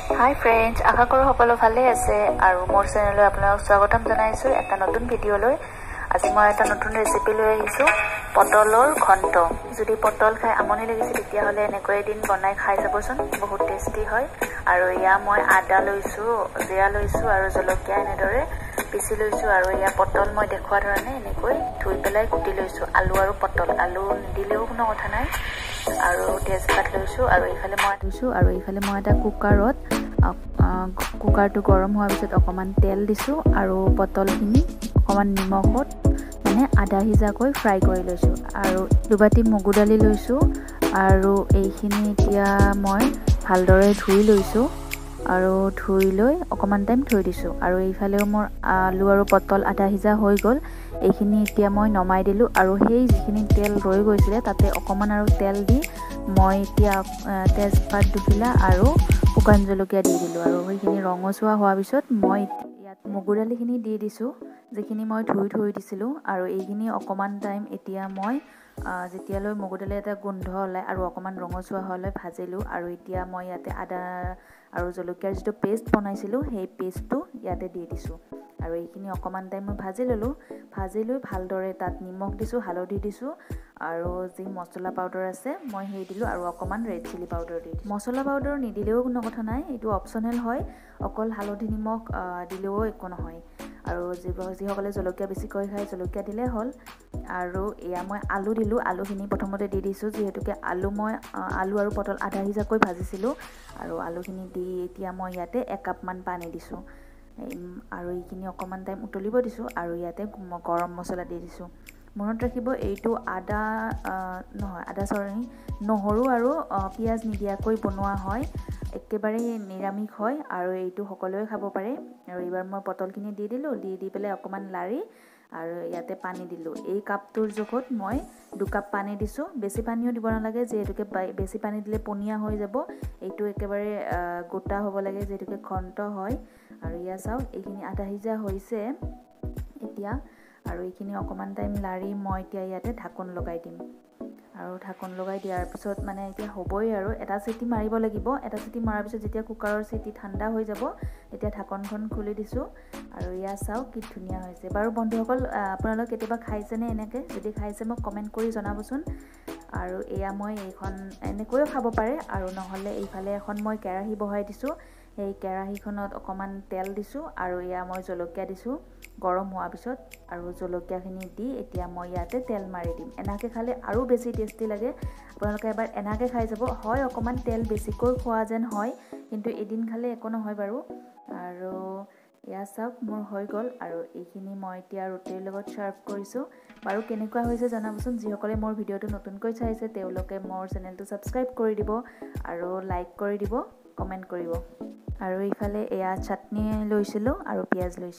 হাই friends, আশা কৰোঁ সকলো ভালে আছে আৰু মোৰ চেনেললৈ আপোনালোক স্বাগতম জনাইছোঁ এটা নতুন ভিডিঅ'লৈ। আজি মই এটা নতুন ৰেচিপি লৈ আহিছোঁ, পটলৰ ঘণ্ট। যদি পটল খাই আমনি লাগিছে তেতিয়াহ'লে এনেকৈ এদিন বনাই খাই চাবচোন, বহুত টেষ্টি হয়। আৰু এয়া মই আদা লৈছোঁ, জিৰা লৈছোঁ আৰু জলকীয়া এনেদৰে পিচি লৈছোঁ। আৰু এয়া পটল মই দেখুওৱা ধৰণে এনেকৈ ধুই পেলাই কুটি লৈছোঁ, আলু আৰু পটল। আলু নিদিলেও কোনো কথা নাই। আৰু তেজপাত লৈছোঁ আৰু এইফালে মই লৈছোঁ। আৰু এইফালে মই এটা কুকাৰত, কুকাৰটো গৰম হোৱাৰ পিছত অকণমান তেল দিছোঁ আৰু পটলখিনি অকণমান নিমখত মানে আধা সিজাকৈ ফ্ৰাই কৰি লৈছোঁ। আৰু দুবাটি মগু দালি লৈছোঁ আৰু এইখিনি এতিয়া মই ভালদৰে ধুই লৈছোঁ আৰু ধুই লৈ অকণমান টাইম থৈ দিছোঁ। আৰু এইফালেও মোৰ আলু আৰু পটল আধা সিজা হৈ গ'ল। এইখিনি এতিয়া মই নমাই দিলোঁ আৰু সেই যিখিনি তেল ৰৈ গৈছিলে তাতে অকণমান আৰু তেল দি মই এতিয়া তেজপাত দুখিলা আৰু শুকান জলকীয়া দি দিলোঁ। আৰু সেইখিনি ৰঙচুৱা হোৱাৰ পিছত মই ইয়াত মগু দালিখিনি দি দিছোঁ, যিখিনি মই ধুই থৈ দিছিলোঁ। আৰু এইখিনি অকণমান টাইম এতিয়া মই যেতিয়ালৈ মগু দালি এটা গোন্ধ ওলায় আৰু অকণমান ৰঙচুৱা হোৱালৈ ভাজিলোঁ। আৰু এতিয়া মই ইয়াতে আদা আৰু জলকীয়াৰ যিটো পেষ্ট বনাইছিলোঁ সেই পেষ্টটো ইয়াতে দি দিছোঁ। আৰু এইখিনি অকণমান টাইম মই ভাজি ল'লোঁ। ভাজি লৈ ভালদৰে তাত নিমখ দিছোঁ, হালধি দিছোঁ আৰু যি মছলা পাউডাৰ আছে মই সেই দিলোঁ আৰু অকণমান ৰেড চিলি পাউডাৰ দি দিছোঁ। মছলা পাউডাৰ নিদিলেও কোনো কথা নাই, এইটো অপশ্যনেল হয়। অকল হালধি নিমখ দিলেও একো নহয়। আৰু যিসকলে জলকীয়া বেছিকৈ খায় জলকীয়া দিলে হ'ল। আৰু এয়া মই আলু দিলোঁ, আলুখিনি প্ৰথমতে দি দিছোঁ, যিহেতুকে আলু মই আলু আৰু পটল আধা সিজাকৈ ভাজিছিলোঁ। আৰু আলুখিনি দি এতিয়া মই ইয়াতে একাপমান পানী দিছোঁ আৰু এইখিনি অকণমান টাইম উতলিব দিছোঁ। আৰু ইয়াতে গৰম মছলা দি দিছোঁ। মনত ৰাখিব এইটো আদা নহয়, আদা চৰি, নহৰু আৰু পিঁয়াজ নিদিয়াকৈ বনোৱা হয়, একেবাৰে নিৰামিষ হয় আৰু এইটো সকলোৱে খাব পাৰে। আৰু এইবাৰ মই পটলখিনি দি দিলোঁ, দি দি পেলাই অকণমান লাৰি আৰু ইয়াতে পানী দিলোঁ। এই কাপটোৰ জোখত মই 2 কাপ পানী দিছোঁ। বেছি পানীও দিব নালাগে, যিহেতুকে বেছি পানী দিলে পনীয়া হৈ যাব। এইটো একেবাৰে গোটা হ'ব লাগে, যিহেতুকে ঘণ্ট হয়। আৰু ইয়াত চাওক, এইখিনি আধা সিজা হৈছে এতিয়া। আৰু এইখিনি অকণমান টাইম লাৰি মই এতিয়া ইয়াতে ঢাকোন লগাই দিম। আৰু ঢাকোন লগাই দিয়াৰ পিছত মানে এতিয়া হ'বই আৰু এটা চিটি মাৰিব লাগিব। এটা চিটি মৰাৰ পিছত যেতিয়া কুকাৰৰ চিটি ঠাণ্ডা হৈ যাব তেতিয়া ঢাকনখন খুলি দিছোঁ। আৰু ইয়াত চাওক কি ধুনীয়া হৈছে। বাৰু বন্ধুসকল, আপোনালোকে কেতিয়াবা খাইছেনে এনেকৈ? যদি খাইছে মোক কমেণ্ট কৰি জনাবচোন। আৰু এয়া মই এইখন এনেকৈও খাব পাৰে আৰু নহ'লে এইফালে এখন মই কেৰাহী বহাই দিছোঁ। সেই কেৰাহীখনত অকণমান তেল দিছোঁ আৰু এয়া মই জলকীয়া দিছোঁ গৰম হোৱাৰ পিছত। আৰু জলকীয়াখিনি দি এতিয়া মই ইয়াতে তেল মাৰি দিম। এনেকৈ খালে আৰু বেছি টেষ্টি লাগে। আপোনালোকে এবাৰ এনেকৈ খাই যাব। হয়, অকণমান তেল বেছিকৈ খোৱা যেন হয়, কিন্তু এদিন খালে একো নহয় বাৰু। আৰু এয়া চাওক, মোৰ হৈ গ'ল। আৰু এইখিনি মই এতিয়া ৰুটিৰ লগত ছাৰ্ভ কৰিছোঁ। বাৰু কেনেকুৱা হৈছে জনাবচোন। যিসকলে মোৰ ভিডিঅ'টো নতুনকৈ চাইছে তেওঁলোকে মোৰ চেনেলটো ছাবস্ক্ৰাইব কৰি দিব আৰু লাইক কৰি দিব, কমেণ্ট কৰিব। আৰু এইফালে এয়া চাটনি লৈছিলোঁ আৰু পিঁয়াজ লৈছিলোঁ।